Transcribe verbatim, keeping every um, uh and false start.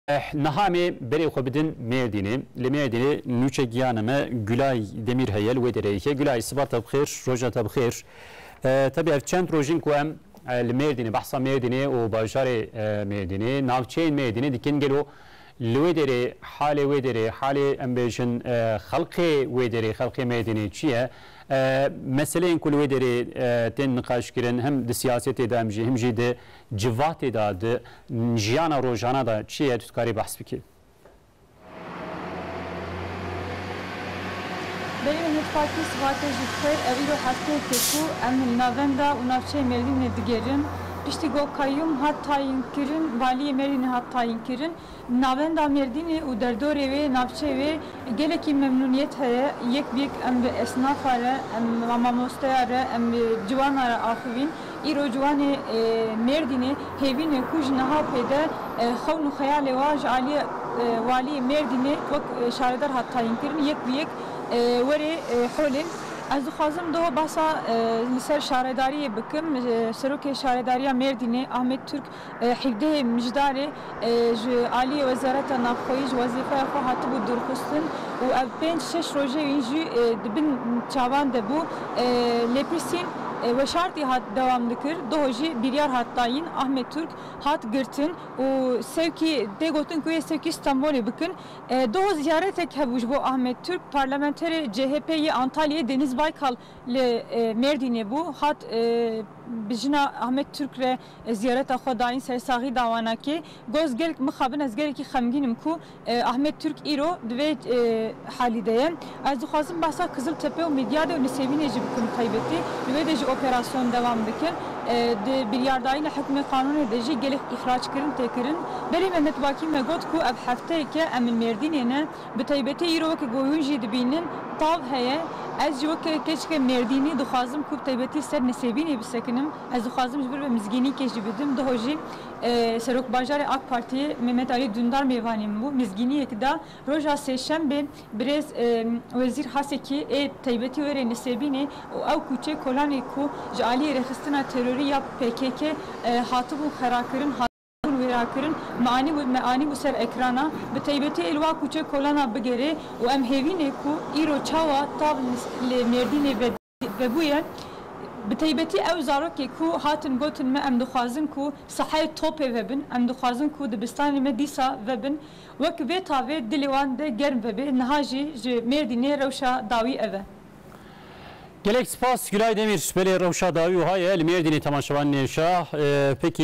Eh, niha em ê berê xwe bidin Mêrdînê. Li Mêrdînê nûçe giyana me Gulay Demîr heye, li wê derê ye. Gulay, siba te bi xêr, roja te bi xêr. Eh, tebî ev çend roj in ku em, eh, li Mêrdînê, behsa Mêrdînê û bajarê, eh, Mêrdînê, navçeyên Mêrdînê dikin. Gelo li wê derê, halê wê derê, halê em bêjin, eh, xelkê wê derê, xelkê Mêrdînê çi ye? Eh, meseleyên ku li wê derê, eh, tên niqaşkirin, hem di siyasetê de em jî, hem jî di civatê de, di jiyana rojana de çi ye, tu dikarî behs bikî? Belê, Mehmet Fatih, siba te jî bi xêr. Ev îro hefteyek e ku em li navenda û navçeyê Mêrdînê digerin. Piştî ku Kayyum hat tayînkirin, valiyê Mêrdînê hat tayînkirin. Navenda Mêrdînê û derdorê wê, navçeyê wê gelekî memnûniyet heye. Yek bi yek em bi esnafa re, em bi mamosteya re, em bi ciwana re axivîn. Îro ciwanê, e, Mêrdînê hêvî ne ku ji niha pê de, e, xewn û xeyalê wa ji aliyê, e, waliyê Mêrdînê wek, e, şaredar hat tayînkirin, yek bi yek, e, were, e, holê. Ez dixwazim doh behsa, e, li ser şaredariyê bikim. E, Serokê Şaredariya Mêrdînê Ahmet Türk, e, hevdehê Mijdarê, e, ji aliyê Wezareta Navxweyî ji wezîfeya xwe hatibû dûrxistin û ev pênc şeş rojê wî jî, e, di bin çavan de bû. E, lêpirsîn, e, weşartî hat dewam dikir. Doh jî biryar hat dayîn. Ahmet Türk hat girtin û sewkî tê gotin ku yê sewkî Stenbolê bikin. E, doh ziyaretek hebû ji bo Ahmet Türk, parlamenterê C H P yê Antalyayê Deniz Baykal li, e, Mêrdînê bû. Hat, e, bi jina Ahmet Türk re, e, ziyareta xwe dayîn, sersaxî da wana kê. Got, gelek mixabin, ez gelekî xemgîn im ku, e, Ahmet Türk îro di vê, e, halî de ye. Ez dixwazim behsa Kiziltepe û Midyadê û Nisêbînê jî bikim taybetî. Li wê de jî operasyon dewam dikin. E, di biryardayîna hukmê qanûnê de jî gelek îxraçkirin tê kirin. Belê Mehmet Bakî me got ku ev hefteyek e em li Mêrdînê ne. Bi taybetî îro weke ku hûn jî dibînin, tav heye. Ez jî weke keçikê Mêrdînî dixwazim ku bi taybetî ser Nisêbînê bisekinim. Ez dixwazim ji vir ve mizgînîkê jî bidim. Doh jî, e, Serokbajarê AK Partiyê Mehmet Alî Dundar mêvanê min bû. Mizgîniyek da. Roja Sêşembê birêz, e, Wezîr Hasekî ê taybetî were Nisêbînê û ew kuçe kolanê ku ji aliyê rêxistina terorî ya P K K, e, hatibûn xerakirin, bûn wêrakirin, me anîbû, me anîbû ser ekrana, bi taybetî ê li wa kuçe kolana bigerê û em hêvînê ku îro çawa tav li, li Mêrdînê ve, vebûye. Bi taybetî ew zarokê ku hatin gotin me, em dixwazin ku sahayê topê vebin, em dixwazin ku dibistanê me dîsa vebin, wek vê tavê dilê wan de germ vebe. Niha jî ji Mêrdînê rewşa dawî ev e. Gelek spas Gülay Demir. Belê, rewşa dawî wiha ye. Li Mêrdînê temaşevan nêşa, e, pekî